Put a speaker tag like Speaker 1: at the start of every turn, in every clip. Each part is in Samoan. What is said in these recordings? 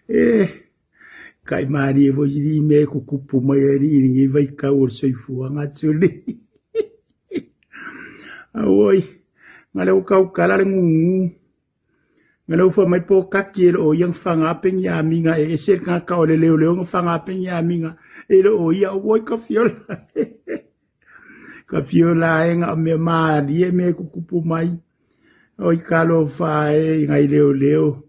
Speaker 1: E kai malie foi sili mea e kukupu mai ai i lenei vaitau o le soifuaga suli. Auoi, na le ua tautala le gugu. Na le ua mai po kaki e le o ia na faga pe ni amiga e ese le tagata o le leoleo na faga pe ni amiga e le o ia. Auoi ka fiola. Ka fiola e na o mea malie mea e kukupu mai. Oi talofa e nai leoleo.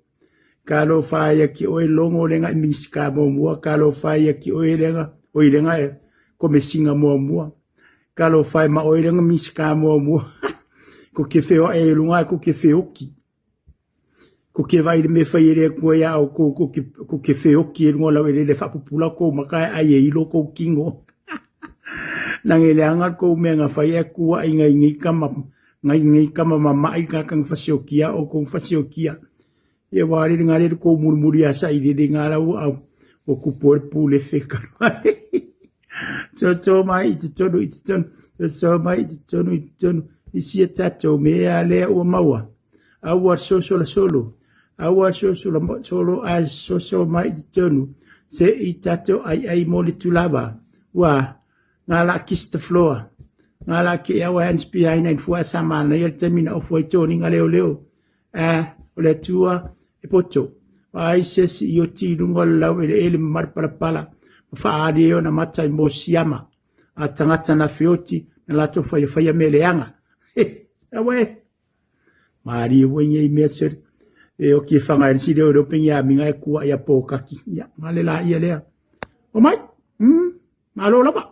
Speaker 1: Talofa ia te oe Logo lenga i Minisita muamua. Talofa ia te oe lenga, oi lenga e Komesina muamua. Talofa e ma oe lenga Minisita muamua. Ko ke feoai ai i luga ae ko ke feoki. Ko ke vaai i le mea e fai e le Atua iā outou, ko ke, ko ke feoki e luga o lau eleele faapupula kou maka ae ai e ilo kou kino. Nage leaga kou mea na fai ae kuaʻi nai nei tama, nai nei tama mamaʻi tagata na fasiokia oukou na fasiokia. Ia ua alele nga lele kou mulimuli a sailele nga lau au ua kupu ai le pulefe talu ai. Soso mai i totonu i totonu, soso mai i totonu i totonu, i sia tatou mea lea ua maua. Aua le soso solo, aua le soso solo ae soso mai i totonu, se i tatou aiai mo le tulava. Ua ngā la kiss the floor, ngā la ke our hands behind and fua sa manaia le taimi na ofu ai toniga leoleo. A, o le Atua e poto, vaai se isi i oti i luga o le laueleele ma malapalapala, ma faaali ai ona mata i mosiama a tagata na feoti na latou faiafaia mea leaga. Aue! Malie ua nei mea sere. E oki e whanga e si leo leo pengi a minga e kua ia pōkaki. Ia, ngale la ia lea. O mai! Malo lava!